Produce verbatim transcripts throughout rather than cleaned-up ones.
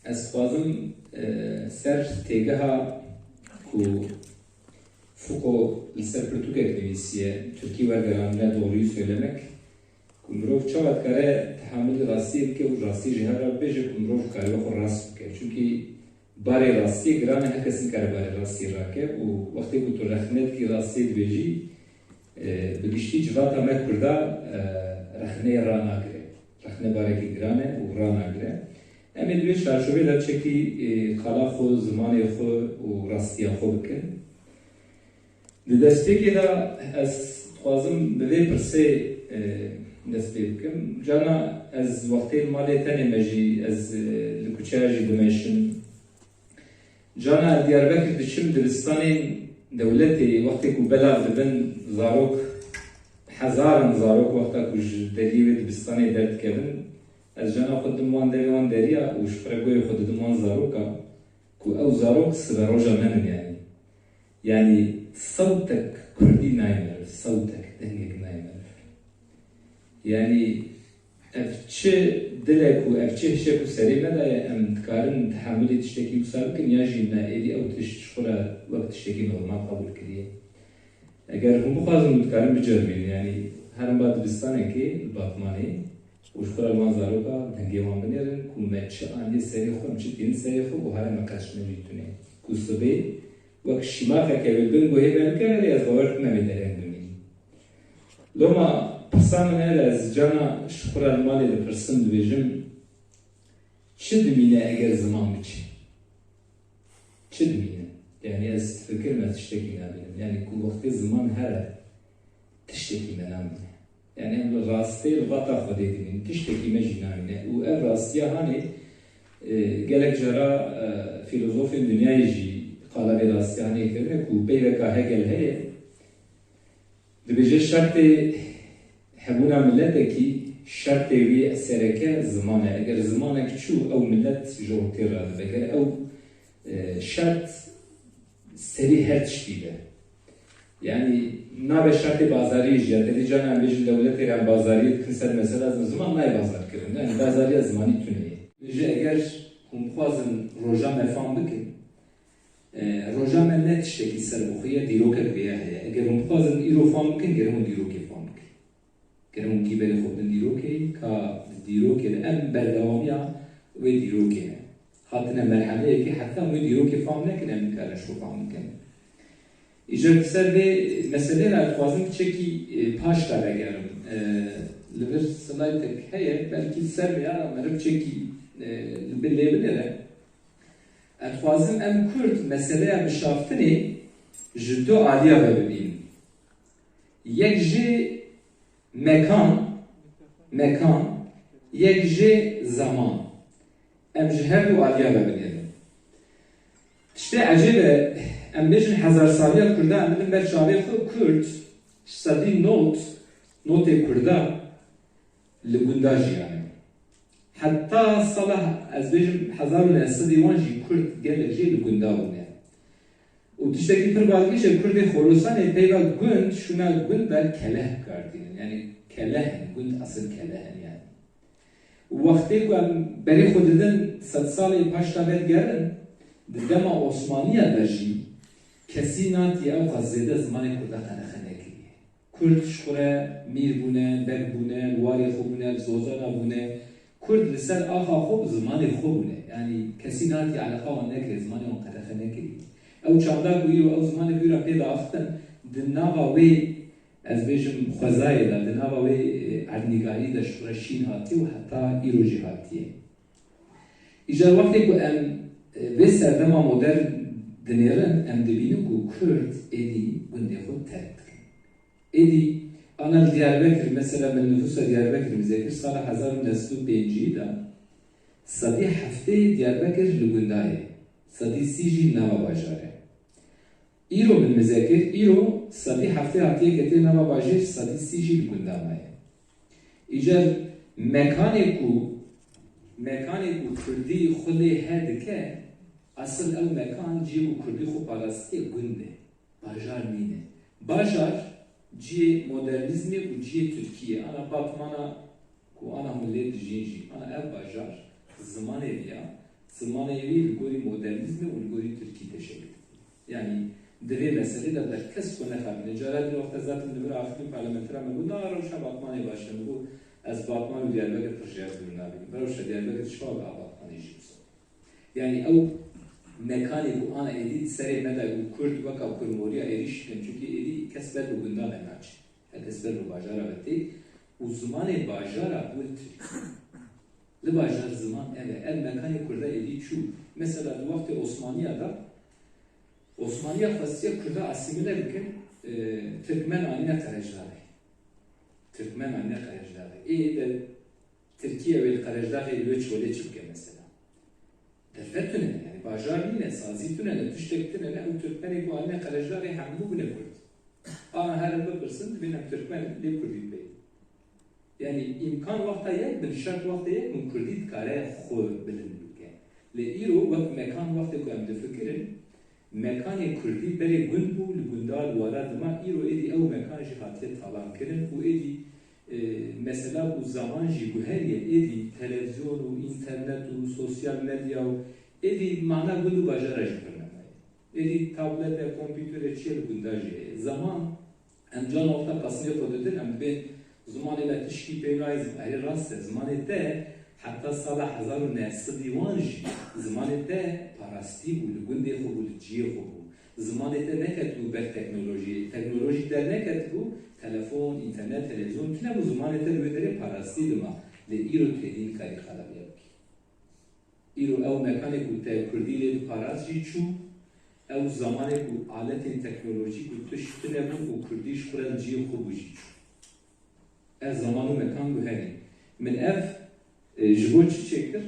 Ez dixwazim, e, ser têgeha ku Foucault li ser pirtûkek nivîsiye, Tirkî wergeranîne Doğruyu Söylemek, ku mirov çawa dikare tehamulî rastiyê bike û rastiyê ji hev re bibêje ku mirov kare xwe rast bike. Çunkî barê rastiyê giran e, her kes nikare barê rastiyê rake û wextê ku tu rexne dikî rastiyê dibêjî, e, bi giştî civata me Kurda, e, rexneyê ranagire. Rexne barekî giran e û ranagire. Em ê di vê çarçovê de çekî, e, qala xwe, zimanê xwe û rastiya xwe bikin. Di destpêkê de ez dixwazim bi vê pirsê, e, dest pê bikim. Cana ez wextê li malê tenê me jî, ez, e, li kuçeya jî dimeşim. Cana ez Diyarbekir diçim dibistanên dewletê, wextê ku belav dibin zarok, hezaran zarok wexta ku ji deriyê wê dibistanê derdikevin, ez cana xwe didim wan devê wan deriya û ji xwe re guhê xwe didim wan zaroka ku ew zarok siberoja me in yanî. Yanî sewtek kurdî nayê meriv, sewtek dengek nayê meriv. Yanî ev çi dilek û ev çi hişek û serê me de ye, em dikarin tehamulê tiştekî wisa bikin ya jî ne, êdî ew tişt ji xwe re wek tiştekî normal qebûl kiriye. Eger hûn bixwazin, hûn dikarin biceribînin, yanî herin ba dibistanekê li Batmanê û ji xwe re li wan zaroka dengê wan binêrin ku me çi aniye serê xwe, em çi tînin serê xwe û hare me qeşme jî tune. Ku sibê wek şîmaxeke wê bin guhê me bikeve, lê ez bawer dikim em ê dereng bimînin. Loma pirsa min ev e, ez cana ji xwe re li malê dipirsim, dibêjim, çi dimîne eger ziman biçe? Çi dimîne? Yanî ez difikirim ez tiştekî nabînim. Yanî ku wextê ziman here, tiştekî me namîne. Yanî em li rastê li vata Xwedê dimînin. Tiştekî me jî namîne. Û ev rastiya hanê, e, gelek cara, e, fîlozofên dinyayê jî qala vê rastiya hanê kirine ku peyveka Hegel heye. Dibêje şertê hebûna miletekî, şertê wî sereke ziman e. Eger zimanek çû, ew milet ji ortê radibe. Eger ew, e, şert serî her tiştî be. Yanî nabe şertê bazariyê jî. Te dî carna em bêjin dewletê re em bazariyê dikin ser mesela ziman nayê bazarkirin. Yanî bazariya zimanî tune ye. Dibêje eger hûn bixwazin roja me fam bikin, E, roja me ne tiştekî serbixwe ye, dîrokek vêya heye. Eger hûn bixwazin îro fam bikin, gerek hûn dîrokê fam bikin. Gerek hûn kî berê xwe bidin dîrokê, ka di dîrokê de em berdewamiya wê dîrokê ne. Hatine merheleyekê, heta em wê dîrokê fam nekin, em nikarin ji xwe fam bikin. Îcar li ser vê meselê re dixwazim piçekî, e, paş de vegerim. E, li vir slaytek heye, belkî li ser vê ya me re piçekî, e, li bin lê binêre. Ez dixwazim em Kurd meseleya bişaftinê ji du aliya ve bibînin. Yek jê mekan, mekan, yek jê zeman. Em ji her du aliya ve binêrin. Tiştê ecêb e, em bêjin hezarsaliya Kurda, em bidin ber çavê xwe, Kurd, sedî not, notê Kurda, li gunda jiyane. Heta sala, ez bêjim, hezar û neh sedî wan jî Kurd gelek jê li gunda bûne. Û tiştekî pir balkêş e, Kurdê Xorasanê peyva gund, şûna gund ve keleh bi kar tînin. Yanî keleh in, gund esil keleh in yanî. Û wextê ku em berê xwe didin sed salê paş de vedigerin, di dema Osmaniya de jî kesî natiye ew qas zêde zimanê Kurda qedexe nekiriye. Kurd ji xwe re mîr bûne, beg bûne, li warê xwe bûne, li zozana bûne. Kurd li ser axa xwe bi zimanê xwe bûne. Yanî kesî nehatiye eleqa wan nekiriye, zimanê wan qedexe nekiriye. Ew çanda ku îro ew zimanê wî re pê diaxiftin, di nava wê, ez bêjim, xwezayê de, di nava wê, e, erdnîgarî de ji xwe re şîn hatiye û heta îro jî hatiye. Îcar wextê ku em, e, vê serdema modern dinêrin, em dibînin ku Kurd êdî gundê xwe terk dikin. Êdî, ana li Diyarbekir, mesela min nifûsa Diyarbekir min zêkir, sala hezar û neh sed û pêncî de sedî heftê Diyarbekir li gunda ye, sedî sî jî nava bajar e. Îro min mize kir, îro sedî heftê hatiye ketiye nava bajêr, sedî sî jî li gunda me ye. Îcar mekanê ku, mekanê ku Kurdî xwe lê he dike, esil ew mekan cihê ku Kurdî xwe parastiye gund e. Bajar nîne. Bajar cihê modernîzmê û cihê Tirkiyê. Ana Batmana ku ana hûn lê dijîn jî. Ana ev bajar zimanê vî ya, Zimanê wî li gorî modernîzmê û li gorî tirkî tê şeklî. Yanî di vê meselê de ber kes xwe nexapîne. Cara din wexta zaten li vir axivî parlamentera me got, na rewşa Batmanê baş e. Min got, ez Batman û Diyarbekir pir ji hev dûr nabînim. Rewşa Diyarbekir çawa bi a Batmanê jî wisa? Yanî ew mekanê ku ana êdî di serê me de û Kurd weka kurmoriya êrîş dikin, çunkî êdî kes ber bi gunda ve naçe. Her kes ber bi bajara ve tê û zimanê bajara bû li tirkî. Li bajar ziman ev e. Ev mekanê Kurda êdî çû. Mesela di wextê Osmaniya de, Osmaniya xwestiye Kurda asîmile bikin, e, Tirkmen anîne Qerejdaxê. Tirkmen anîne Qerejdaxê. Ê de Tirkiye wê li Qerejdaxê li wê çolê çi bike mesela? Derfet tune ne, yanî bajar nîne, sazî tune ne, tiştek tune ne, ew Tirkmenê ku anîne Qerejdaxê hemû bûne Kurd. Ana herin bipirsin, dibên em Tirkmen in, lê Kurdî pê. Yanî îmkan wexta yek bin, şert wexta yek bin, Kurdî dikare xwe bilind bike. Lê îro wek mekan wextê ku em difikirin, mekanê Kurdî berê gund bû, li gunda li wara dima, îro êdî ew mekan jî hatiye talankirin û êdî, e, mesela ku zaman jî guheriye, êdî televizyon û înternet û sosyal medya û êdî mana gund û bajara jî pir nemaye. Êdî tablete, kompîtere çi ye li gunda jî heye. Zaman, em carna wexta qasmê xwe didin, em dibên zimanê me tişkî pê nayê, zim-, erê rast e, zimanê te heta sala hezar û neh sed û wan jî zimanê te parastî bû, li gundê xwe bû, li cihê xwe bû. Zimanê te neketibû ber teknolojiyê, teknolojî derneketibû, telefon, înternet, televîzyon tune bû, zimanê te li wê derê parastî dima. Lê îro tu êdî nikarî xerabiya bikî. Îro ew mekanê ku te kurdî lê diparast jî çû, ew zamanê ku aletên teknolojîk û tişt tune bûn û kurdî ji xwe re li cihê xwe bû jî çû. Ev zaman û mekan guherî. Min ev, e, ji bo çi çêkir?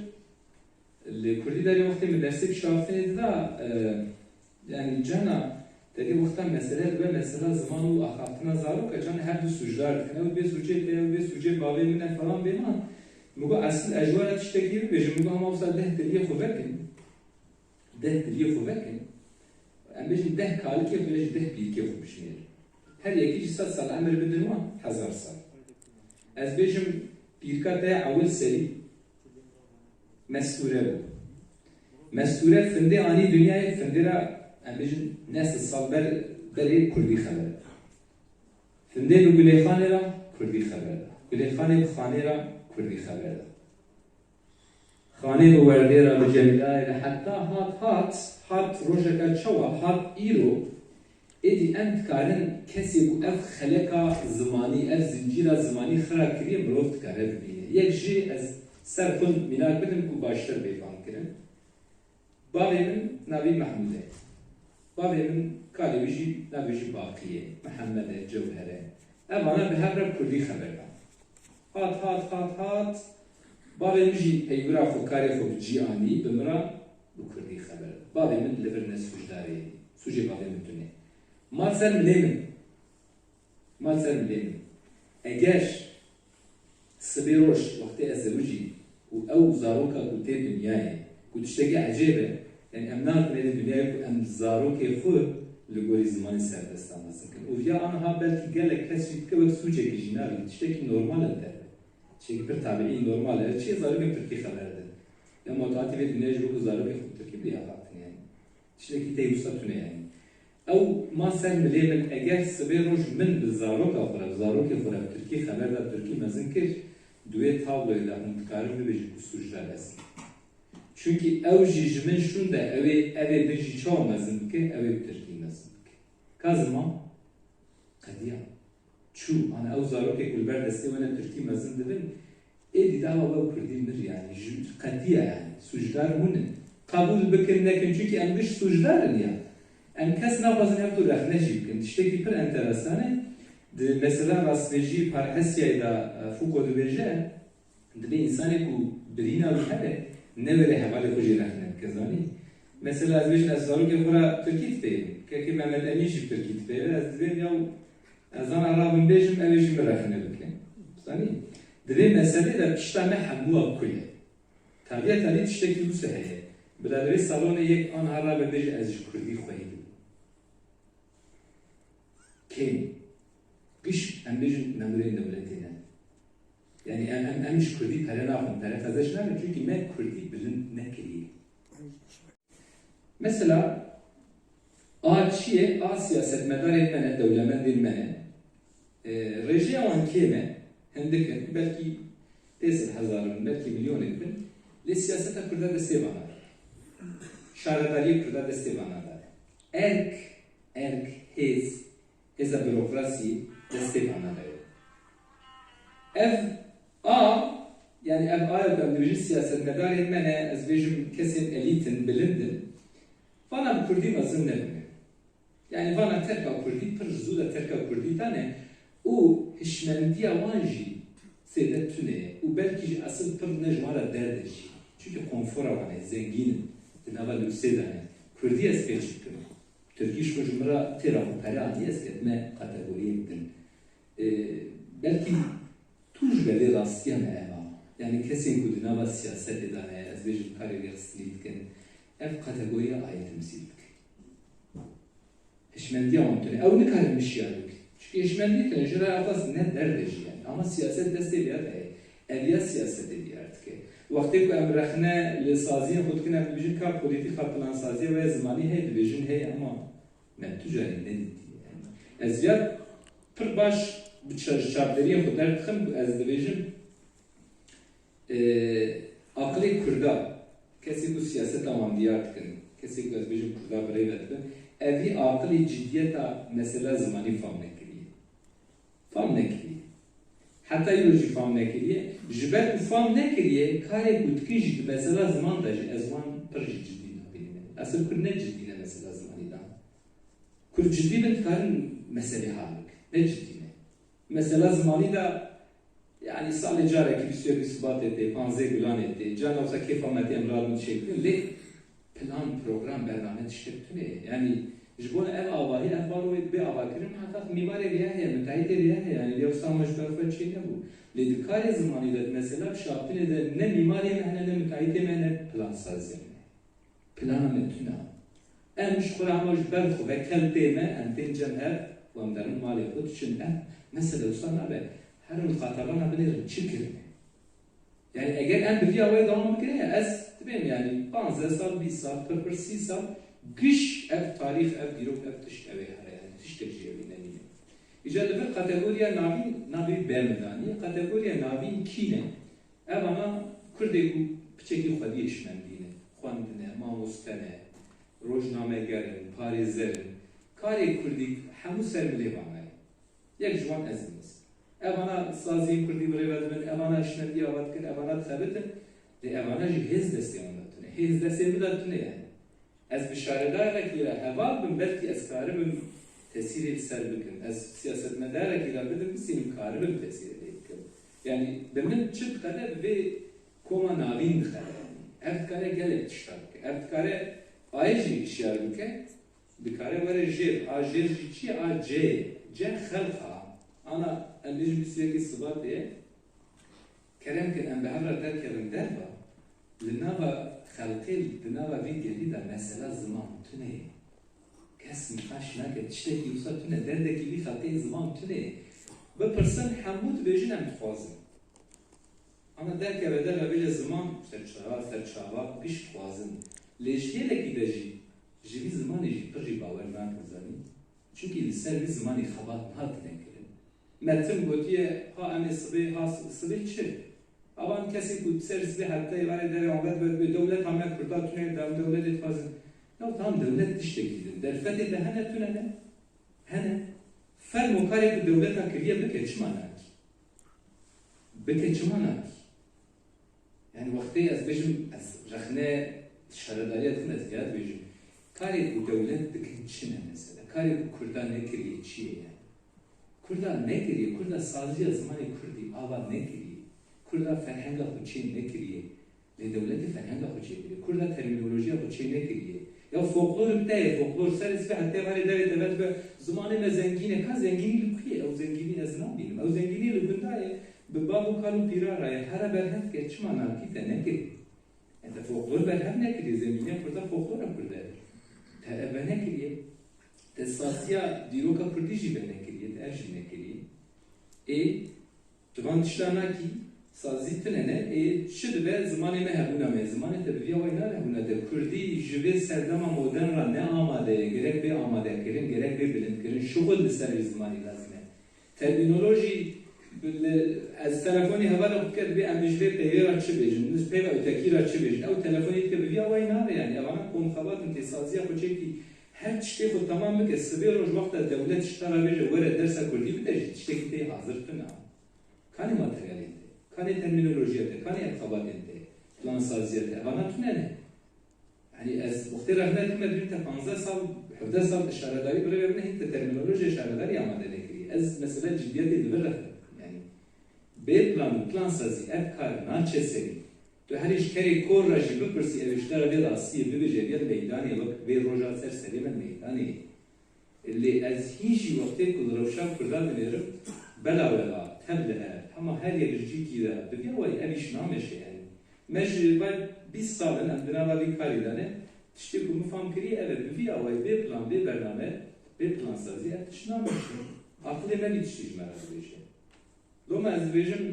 Li kurdî derê wextê min dersê kişaftinê dida, e, Yanî cana, te dê wexta mesele dibe mesela ziman û axaftina zaroka, cana her du sûcdar dikin. Ew bê sûcê te, ew bê sûcê bavê min e falan bê man. Min got, esil ez ji we re tiştekî bibêjim. Min got, hema wisa deh diliyê xwe vekin. Deh diliyê xwe vekin. Em bêjin deh kalikê xwe ya jî deh pîrikê xwe bijimêrin. Her yekî jî sed sal emir bidin wan, hezar sal. Ez bêjim pîrika te ya ewil serî, Mestûre bû. Mestûre findê anî dinyayê, findê re, em bêjin, nesil sal ber, berê kurdî xeber da. Findê bi Gulêxanê re kurdî xeber da. Gulêxanê bi Xanê re kurdî xeber da. Xanê bi Werdê re, bi Cemîlayê re, heta hat, hat, hat rojeka çawa, hat îro, Êdî em dikarin kesê ku ev xeleka zimanî, ev zincîra zimanî xira kiriye, mirov dikare bibîne. Yek jî ez ser xwe mînak bidim ku baştir bê famkirin. Bavê min navê Mehmûd e. Bavê min kalê wî jî navê wî jî Baqî ye, Mihemed e, Cewher e. Evana bi hev re kurdî xeber dan. Hat, hat, hat, hat. Bavê min jî peywira xwe, karê xwe bi cî anî, bi min re bi kurdî xeber da. Bavê min li vir ne sûcdarê, sûcê bavê min tune. Ma ser milê min. Ma ser milê min. Eger sibê roj wextê ez zewicî û ew zaroka ku tê dinyayê, ku tiştekî ecêb e, yanî em nakin êdî dinyayê ku em zarokê xwe li gorî zimanê serdestan mezin kin. Û viya aniha belkî gelek kes jî dike wek sûcekî jî nabînin, tiştekî normal e li derve. Tiştekî pir tabiî, normal e. Çi zarokên tirkî xeber didin? Ya matûatî vê dinyayê ji bo ku zarokê xwe bi tirkî bidî axaftin yanî. Tiştekî tê wisa tune yanî. Ew ma ser milê min, eger sibê roj min bi zaroka xwe re, bi zarokê xwe re bi tirkî xeber da, tirkî mezin kir, di wê tabloyê de hûn dikarin bibêjin ku sûcdar ez im. Çunkî ew jî ji min şûnde, ew ê, ev ê din jî çawa mezin bike, ew ê bi tirkî mezin bike. Ka ziman qediya. Çû, ana ew zarokê ku li ber destê we ne tirkî mezin dibin, êdî dava we kurdî mir yanî, ji qetiya yanî, sûcdar hûn in. Qebûl bikin nekin, çunkî em giş sûcdar in ya. Em kes naxwazin hev du rexne jî bikin. Tiştekî pir enteresan e. Di mesela rastbêjî Parhesiyayê de, e, Foucault dibêje, Dibê însanê ku birîna wî hebe, newêre hevalê xwe jî rexne bike, zanî? Mesela ez bêjim, ez zarokê xwe re tirkî dipeyivim. Kekê Mehmet Emîn jî bi tirkî dipeyve, ez dibêm ya ez ana rabim bêjim, ew ê jî min rexne bike. Zanî? Di vê meselê de pişta me hemûya kul e. Tadiya tadî tiştekî wisa heye. Bila li vê salonê yek aniha rabe bêje, ez ji kurdî xweyî bûm. Kêm. Giş, em bêjin, memurên dewletê ne. Yanî em, em, em ji kurdî pere naxwin, pere qezenc nakin, çunkî me kurdî bilind nekiriye. Mesela, a çi ye? A siyasetmedarên me ne, dewlemendên me ne. E, rêjeya wan kêm e, hindik in, belkî pênc sed hezar bin, belkî milyonek bin. Lê siyaseta Kurda destê vana de. Şaredariyê Kurda destê vana de. Erk, erk, hêz, hêza burokrasî destê vana de ye. Ev a, yani ev aya ku em dibêjin siyasetmedarên me ne, ez dibêjim kesên elît in, bilind in. Vana bi kurdî mezin nebûne. Yani vana terka kurdî pir zû de terka kurdî dane û hişmendiya wan jî zêde tune ye û belkî jî esil pir ne ji wan re derde jî. Çimkî konfora wan e, zengîn in, di nava lûksê de ne. Kurdî ez pê çi bikim? Tirkî ji xwe ji min re têra xwe pere anî, ez ketime kategoriyek din. Ee, belkî tu ji belê rastiya me ev a. Yani kesên ku di nava siyasetê de ne, ez bêjim karê lêxistinî dikin, ev kategoriya ayê temsîl dike. Hişmendiya wan tune. Ew nikarin mişiyar bikin. Çimkî hişmendî tune, ji raya xwe ne derde jî yani. Ama siyaset destê vêya de ye. Ev ya siyasetê diyar dike. Wextê ku em rexne li saziyên xwe dikin, em dibêjin ka polîtîka plansaziya we zimanî heye, dibêjin heye, ama me tu carî nedîtiye. Yani ez ya pir baş bi çar-, çavderiyên xwe derdixim ku ez dibêjim, e, aqilê Kurda, kesê ku siyaseta wan diyar dikin, kesê ku ez bêjim Kurda bi rê ve dibin, evî aqilê cidiyeta mesela zimanî fam nekiriye. Fam nekiriye. Heta îro jî fam nekiriye. Ji ber ku fam nekiriye, karê ku dikin jî di mesela ziman de jî ez wan pir jî cidî nabînim. Esil Kurd ne cidî ne mesela zimanî de. Kurd cidî bin, dikarin meselê hal bikin. Ne cidî ne. Mesela zimanî de, yani salê carekî bîst û yekê Sibatê tê, panzdeh Gulanê tê, carna wisa kêfa me tê em radin çêbikin, lê plan, program, bername tiştek tune ye. Yani ji bo ev avahî, ev baro bê avakirin, miheqeq mîmarê vêya heye, müteahhitê vêya heye, yani lê wisa me ji ber xwe çê nebû. Lê di karê zimanî de, mesela bi şaptinê de ne mîmarê me hene, ne müteahhitê me, ne plansaziya me. Plana me tune. Em ji xwe re hema ji ber xwe ve kel tê me, em tên cem hev û em derin malê xwe diçin. Ev mesele wisa nabe. Herin qatabana binêrin çi kirine. Yani eger em bi vî awayî dewam bikin, ya ez dibêm yani panzdeh sal, bîst sal, pir pir sî sal giş ev tarîx, ev dîrok, ev tişt ew ê here yani tiştek jî ew ê nemîne. Îca li vir kategoriya navîn navê B min danî. Kategoriya navîn kî ne? Evana Kurdê ku piçekî xwediyê hişmendî ne, xwendine, mamoste ne, rojnameger in, parêzer in. Karê Kurdî hemû ser milê vana ye. Yek ji wan ez im mesela. Evana saziyên Kurdî bi rê ve dibin, evana hişmendî ava dikin, evana dixebitin. Lê evana jî hêz destê wan de tune. Hêz destê min de tune yani. Ez bi şaredarekî re heval bim, belkî ez karibim tesîrê li ser bikim. Ez siyasetmedarekî re bidim, bistînim karibim tesîrê lê bikim. Yani bi min çi dixele, bi vê koma navîn dixele. Ev dikare gelek tişta bike. Ev dikare ayê jî hişyar bike. Dikare were jêr. A jêr jî çi ye? A C ye. C xelq a. Ana em bêjin bîst û yekê Sibatê ye. Kerem kin em bi hev re derkevin derva, li nava xelkê, di nava vê gelî de mesela ziman tune ye. Kes nîqaş nake, tiştekî wisa tune, derdekî vî xelkê ziman tune ye. Bipirsin, hemû dibêjin em dixwazin. Ama derkeve derve bêje ziman serçava, serçava, giş dixwazin. Lê ji gelekî de jî, ji vî zimanê jî pir jî bawer nakin zanî. Çimkî li ser vî zimanî xebat hatine kirin. Me tim gotiye, ha em ê sibê, ha si-, sibê çi? Avan kesê ku ser sibê heta êvarê derê avêt ve dibê dewleta me Kurda tune, dem dewletê dixwazin. Ya tam dewlet tiştekî din. Derfetê de hene tune ne? Hene. Fermo karê ku dewleta kiriye bike, çima nakî? Bike, çima nakî? Yani wextê ez bêjim, ez rexne şaredariya dikim, ez vêya dibêjim. Karê ku dewlet dikin çi ne mesela? Karê ku Kurda nekiriye çi ye yani? Kurda nekiriye, Kurda saziya zimanê Kurdî ava nekiriye. Kurda ferhenga xwe çê nekiriye. Lê dewletê ferhenga xwe çêkiriye. Kurda termînolojiya xwe çênekiriye. Ya folklorik te ye, folklor serê sibê heta êvarê derê te ve dibe, zimanê me zengîn e. Ka zengînî li ku ye? Ew zengînî ez nabînim. Ew zengînî li gunda ye. Bi bav û kal û pîra re ye. Here berhev ke, çima nakî te nekirî? E, te folklor berhev nekiriye, zengîniya Kurda folklora Kurda ye. Te ev venekiriye. Te saziya dîroka Kurdî jî venekiriye, te ev jî nekiriye. Ê, tu van tişta nakî, Sazî tune ne, ê çi dibe zimanê me hebûna me, zimanê te bi vîya wayî nare hebûna te. Kurdî ji vê serdema modern re ne amade ye, gerek bê amadekirin, gerek bê bilindkirin, şuxul li ser vî zimanî lazim e. Termînolojî, bi-, li, ez telefonî hevalê xwe dike, dibê em ji vê peyvê re çi bêjin, ji peyva ötekî re çi bêjin. Ew telefonî dike bi vîya wayî nare, yanî evana komxebat in, tê saziya xwe çêkî her tiştê xwe temam bike, sibê roj wexta dewlet ji te re bêje were dersa kurdî bide jî, tiştekî tê hazir tune. Kanê materyalên te, kanê termînolojiya te, kanê ev xebatên te, plansaziya te, evana tune ne. Yanî ez wextê rexne dikime, dibînim te panzdeh sal, hevdeh sal di şaredarî birêve bine, hîn te termînolojiya şaredarî amade nekiriye. Ez mesela ciddiyetê li vir rexne dikim. Yanî bê plan û plansazî ev kar naçe serî. Tu herî ji kerê kor re jî bipirsî, ew ê ji te re vê rastiyê bibêje, vê meydanê wek vê roja ser serê me meydanê. Lê ez hîn jî wextê ku li rewşa Kurdan dinêrim, bela wela, tev li hev, hema her yek ji cîkî de, bi vî awayî ev îş nameşe yanî. Me ji ber bîst sal in em di nava vî karî de ne, tiştê ku min fam kiriye ev e, bi vî awayî bê plan, bê bername, bê plansazî ev tişt nameşe. Aqilê me vî tiştî ji me re dibêje. Loma ez dibêjim,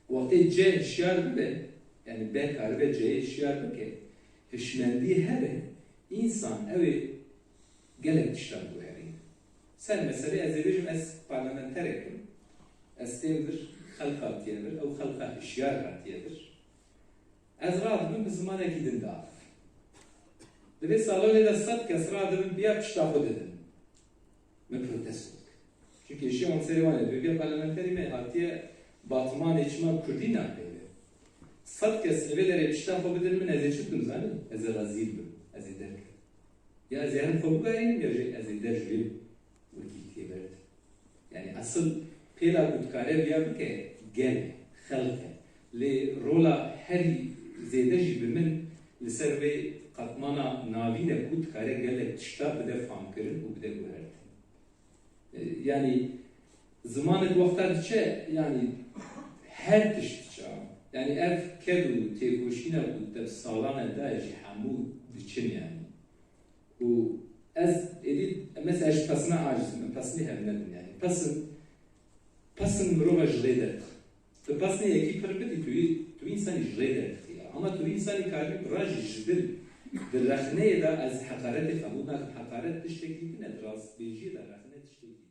wextê C hişyar bibe, yanî B karibe C'yê hişyar bike, hişmendî hebe, însan ew ê gelek tiştan guherîne. Ser meselê ez ê bêjim, ez parlamenterek im, ez têm vir, xelq hatiye vir, ew xelqa hişyar hatiye vir. Ez radibim bi zimanekî din diaxivim. Di vê salonê de sed kes radibin, bi ya tişta xwe didin. Min protesto dike. Çimkî êşiya wan serê wan e. Dûviya parlamenterê me hatiye Batmanê, çima kurdî napeyve? Sed kes li vê derê tişta xwe bidin min, ez ê çi bikim zanî? Ez ê rezîl bim, ez ê derkevim. Ya ez ê herim xwe bigarînim ya jî ez ê der ji wê wekîltiyê berdim. Yanî esil pêla ku dikare viya bike gel e, xelq e. Lê rola herî zêde jî bi min li ser vê qatmana navîn e ku dikare gelek tişta bide famkirin û bide guhertin. E, yanî zimanek wexta diçe, yanî her tişt diçe. Yanî ev ked û têkoşîna ku te bi salan e daye jî hemû diçin yanî. Û ez êdî, mesela ez ji pesina aciz im, em pesinê hev nedin yanî. Pesin, pesin mirova ji rê derdixin. Tu pesinê yekî pir bidî, tu yî, tu însanî ji rê derdixî ya. Ama tu însanî karibî bi rajî ji dil, di rexneyê de ez heqaretê qebûl nakim. Heqaret tiştekî din e, di rastbêjiyê de rexne tiştekî din e.